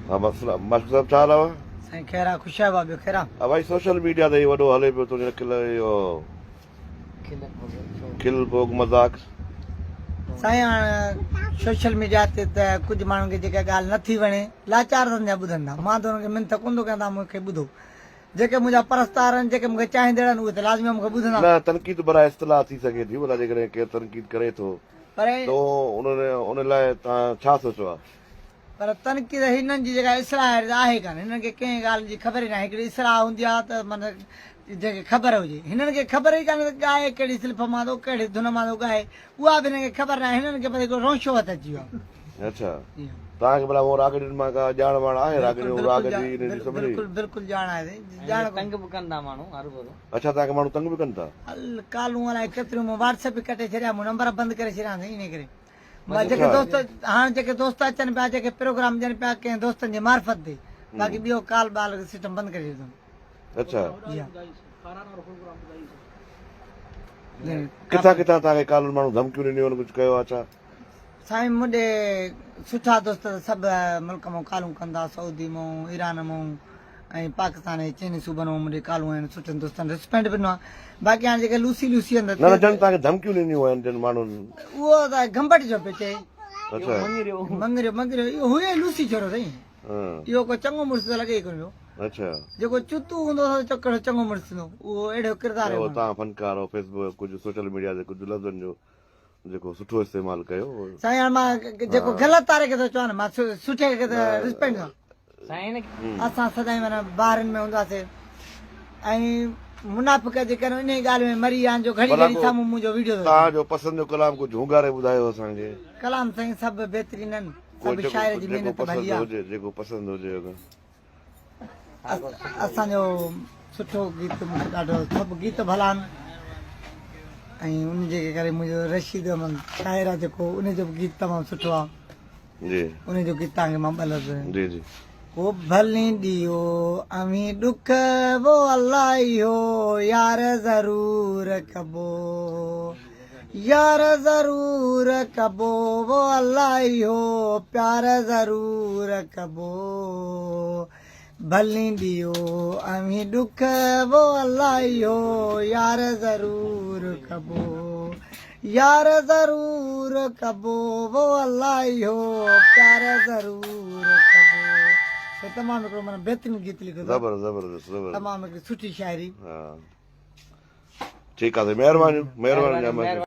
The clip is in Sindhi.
ها بس ماشڪ صاحب ڇا حال آهي؟ سائين خير آ خوش آهيو ڀاء ٻيو خير آ. ها ڀائي سوشل ميڊيا تي هي وڏو هلي پيو تنهنجو کل اهو کل ڀوڳ مذاق. سائين هاڻ سوشل ميڊيا تي ته ڪجهه ماڻهن کي جيڪا ڳالهه نه ٿي وڻي لاچار ٿين جا ٻڌن ٿا مان ته انهن کي منٿ ڪونه ٿو ڪيان توهان مون کي ٻڌو جيڪي منهنجا پرستار آهن جيڪي مون کي چاهيندڙ آهن اهي ته لازمي مون کي ٻڌندا. نه تنقيد براء اصطلاح ٿي سگهي ٿي ڀلا جيڪڏهن ڪير تنقيد ڪري ٿو پر ته ان لاء توهان ڇا سوچيو آهي؟ پر تنقيد هنن جي جيڪا اصلاح آهي سا آهي ڪانه. هنن کي ڪنهن ڳالهه جي خبر ئي ناهي. هڪڙي اصلاح هوندي آهي ته معنيٰ جنهن کي خبر هجي. هنن کي خبر ئي ڪانهي ته ڳائي ڪهڙي صلف مان ٿو، ڪهڙي ڌن مان ٿو ڳائي. اها به هنن کي خبر ناهي. هنن کي بس هڪڙو رونشو هٿ اچي ويو آهي. اڇا. توهان کي ڀلا هونء راڳڻين مان ڪا ڄاڻ واڻ آهي؟ راڳڻيون، راڳ جي انهن جي سڀني؟ بلڪل بلڪل ڄاڻ آهي سائين. ڄاڻ تنگ به ڪن ٿا ماڻهو هروڀرو. اڇا توهان کي ماڻهو تنگ به ڪن ٿا؟ ڪالون الائي ڪيتريون مون واٽس ايپ به ڪٽي ڇڏيا، مون نمبر بند ڪري ڇڏيا سائين انهي ڪري. جيڪي دوست هاڻ جيڪي دوست اچن پيا جيڪي پروگرام ڏين پيا ڪنهن دوستن جي معرفت تي باقي ٻيو ڪال بال سسٽم بند ڪري ڇڏيو اٿم. اڇا جي ها. ڪٿان ڪٿان توهان کي ڪالن ماڻهو ڌمڪيون ڏنيون آهن ڪجهه ڪيو آهي ڇا؟ سائين مون ڏي سٺا دوست ته سڀ ملڪ مون ڪالون ڪن ٿا سعودي مون ايران مون ۽ پاڪستان جي چئني صوبن مان مون ڏي ڪالون آهن سٺن دوستن رسپينڊ به ڏنو آهي باقي هاڻي جيڪي لوسي لوسي اندر نه نه جن توهان کي ڌمڪيون ڏنيون آهن جن ماڻهن اهو ته گمبٽ جو پيو چئي. اڇا مڱريو مڱريو اهو هيو ئي لوسي ڇورو سائين اهو ڪو چڱو مڙس ته لڳي ئي ڪونه پيو. اڇا جيڪو چتو هوندو سو چئو ڪهڙو چڱو مڙس ٿيندو اهو اهڙو ڪردار جو اهو ماڻهو. توهان فنڪار آهيو فيسبوڪ ڪجهه سوشل ميڊيا تي ڪجهه لفظن جو جيڪو سٺو استعمال ڪيو. سائين هاڻ مان جيڪو غلط تاري کي ٿو چوان نه مان سٺي کي ته رسپينڊ ٿو. سائين اسان سدائين معنيٰ ٻاهرين ۾ هوندا هئاسين ۽ منافق جي ڪري انهي ڳالهه ۾ مري ويا آهن جو گهڙي گهڙي سامهون منهنجو ويڊيو ٿو توهان جو پسند جو ڪلام ڪو جهونگاري ٻڌايو اسان کي. ڪلام سائين سڀ بهترين آهن سڀ شاعر جي محنت ڀلي آهي. جيڪو پسند هجي اگر. اسان جو سٺو گيت مون کي ڏاڍو سڀ گيت ڀلا آهن ۽ ان جي ڪري منهنجو رشيد احمد شاعر آهي جيڪو ان جو به گيت تمام سٺو آهي جي ان جو گيت توهان کي مان ٻه لفظ جي جي او ڀلي ڏيو اوهين ڏک وو الله اهو يار ضرور ڪبو يار ضرور ڪبو وو الله اهو پيار ضرور ڪبو ڀلي ڏيو اوهين ڏک وو الله اهو يار ضرور ڪبو يار ضرور ڪبو وو الله اهو پيار ضرور ڪبو. سو تمام هڪڙو معنيٰ بهترين گيت لکيو اٿو. زبردست زبردست زبردست تمام هڪڙي سٺي شاعري. ها ٺيڪ آ سائين مهربانيون مهربانيون جا مهربانيون.